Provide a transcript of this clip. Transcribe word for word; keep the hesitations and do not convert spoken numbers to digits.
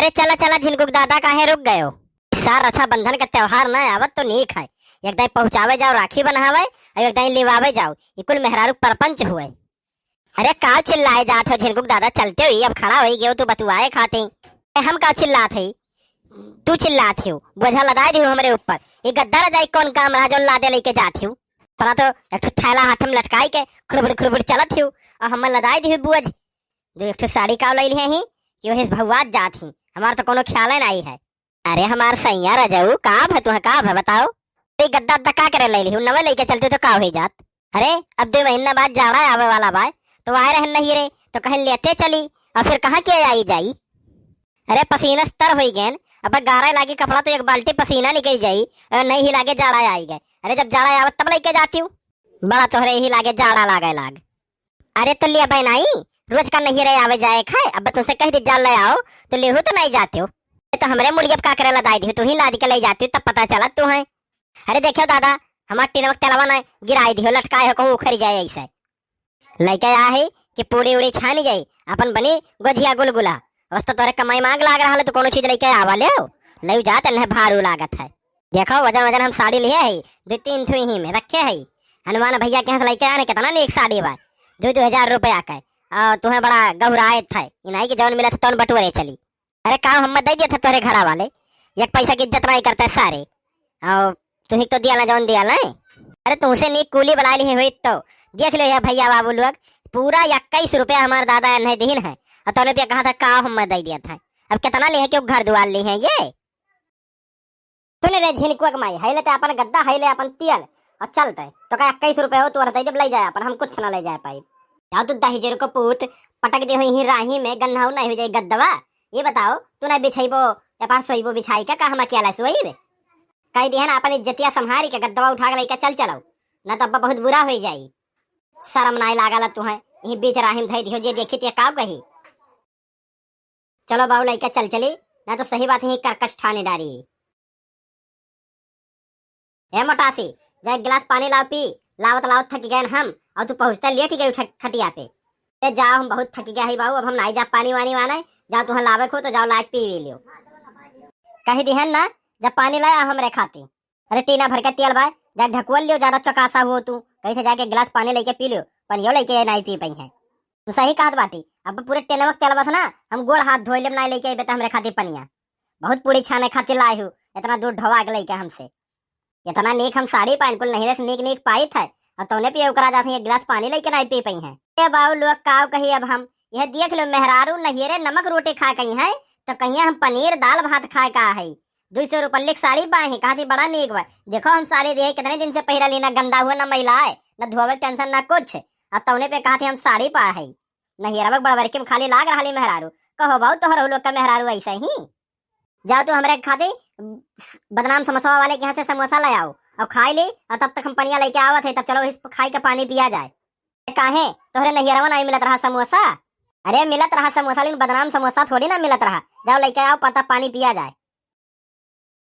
अरे चला चला झिनकुक दादा, काहे रुक गयो? सार रक्षाबंधन का त्योहार न आवत तो नीक है, एक दाई पहुँचावे जाओ राखी बन्हावे, और एक दाई लिवावे जाओ, ई कुल मेहरारू परपंच हुए। अरे का चिल्लाए जात हो झिनकुक दादा, चलते हुई अब खड़ा होई गयो तू बतुआए खाते। ए, हम का चिल्लात है, तू चिल्लात हो, बोझा लदाए दियो हमरे ऊपर। ये गद्दा रजाई कौन काम रहा जो लादे लेके जात हो? अपना तो एक ठो थैला हाथ में लटकाई के खुड़बुड़ खुड़बुड़ चलत हो, और हम लदाए दियो बोझ। जो एक ठो साड़ी का लई लिहे ही कि वही भगवात जात ही, हमार तो कोनो ख्याल नहीं है। अरे हमार सैया रजऊ, का भा तुहे का भा बताओ? अरे गद्दा अद्दा का करे लई लिहू, नवे लइके चलते तो का होई जात? अरे अब दो महीना बाद जाड़ा आवे वाला बा, तो आए रहन नहीं रे, तो कहन लेते चली, और फिर कहाँ के आई जाई? अरे पसीना से तर होई गएन, अब गारा लागे कपड़ा तो एक बाल्टी पसीना निकल जाई, और नहीं ही लागे जाड़ा आई गए। अरे जब जाड़ा आवत तब लइके जाती हूँ, बड़ा तोहरे ही लागे जाड़ा लागे लाग। अरे तो लिया बहनाई, रोज का नहीं रे आवे जाए खाए, अब तुमसे कह दी जा ले आओ, तो लेहू तो नहीं जाते हो। ये तो हमरे मुड़िया पे का करे लदाई दी, तू ही लाद के ले जाती हो, तब पता चला तू है। अरे देखियो दादा, हमार टिनवक तेलवा ना गिराई दियो, लटकाए हो कहूँ उखड़ जाए ऐसे। लइके आ है कि पूड़ी उड़ी छानी जाई, अपन बनी गोझिया गुलगुला। बस तो तोरे कमाई मांग लाग रहा है, तो कोनो चीज लइके आवा ले, ले जात नहीं भारू लागत है। देखो वजन वजन हम साड़ी लिए है, दो तीन ठो ही में रखे है। हनुमान भैया के यहाँ से लइके आने कितना नीक साड़ी बा, दो दो हजार रुपया के। और तुम्हें बड़ा गहुराए थे, इनाई के जौन मिला था तौन बटोरे चली। अरे का हम दे दिया था तोरे घरा वाले, एक पैसा की इज्जत नहीं करता है सारे। और तुम्हें तो दिया ना जौन दिया ना। अरे तुमसे नीक कूली बुला ली हुई तो देख लो यार भैया बाबू लोग, पूरा इक्कीस रुपया हमारे दादा नहीं दीन है। और तौने पे कहा था का हम दे दिया था, अब कितना ले है कि घर दुआर ली है ये। सुन रे झिनकुआ के माई, है ले ते अपन गद्दा, है ले अपन तियल, और चलते। तो का इक्कीस रुपये हो, तू रहते जब ले जाए अपन, हम कुछ ना ले जाए पाई। जाओ तू दहिजर को पूत, पटक दे हो यहीं राही में, गन्हाऊ नहीं हो जाए गद्दवा। ये बताओ, तू ना बिछाइबो, या पास सोइबो बिछाई का, का हम अकेला सोइबे? कह दिहन अपन इज्जतिया संभारी के गद्दवा उठा के लेके चल चलो, ना तो अब्बा बहुत बुरा हो जाई। शर्म नाई लागल तुहें, यहीं बीच राही में धई दिहो, जे देखी ते का कही। चलो बाबू लइका चल चली, ना तो सही बात ही करकच ठाने डारी। ए मोटासी, जा एक गिलास पानी लाओ पी, लावत लावत थक गए हम, और तू पहुँचते लेट ही गए खटिया पे। ए जाओ, हम बहुत थक गया है बाबू, अब हम नाई जा पानी वानी वाने, जाओ तुहें लावे खो तो जाओ लाइक पी भी लियो। कही दिहन ना, जब पानी लाया हमरे खाती। अरे टीना भर के तेल बा, जा ढकुअल लियो, ज्यादा चौकासा हुओ तू, कहीं से जाके गिलास पानी लेके पी लियो, पनियो लेके नाई पी पई है। तू सही कहत बाटी, अब पूरे टेनवा के तेल बस ना, हम गोड़ हाथ धोई लेब ना लेके अइबे त हमरे खातिर पनिया। बहुत पूड़ी छाने खातिर लाए हूँ, इतना दूर ढोवा के लेके हमसे। इतना नीक हम साड़ी पहन कुल नहिरे से नीक नीक पाई थे, और तौने पे ओकरा जाते एक गिलास पानी लेके नाई पी पई है। ए बाऊ लोग काव कही अब हम, यह देख लो मेहरारू नहिरे नमक रोटी खा कहीं है, तो कहीं हम पनीर दाल भात खाए का है। दो सौ रुपये लिख साड़ी पाए हैं, कहा थी बड़ा नीक बा। देखो हम साड़ी दिए कितने दिन से पहिरा ली, ना गंदा हुआ, ना मैला है, ना धोवे के टेंशन, ना कुछ। और तौने पे कहा थी हम साड़ी पा है। नहिरवा के बड़बड़की में खाली लाग रहली मेहरारू। कहो बाऊ तोहर लोग का मेहरारू ऐसा ही। जाओ तू हमरे खातिर बदनाम समोसा वाले के यहाँ से समोसा ले आओ और खाई ली, और तब तक हम पनिया लेके आवत है, तब चलो इस खाई के पानी पिया जाए। काहे तोहरे नहियरवा नहीं मिलत रहा समोसा? अरे मिलत रहा समोसा, लेकिन बदनाम समोसा थोड़ी ना मिलत रहा। जाओ लेके आओ, पता पानी पिया जाए।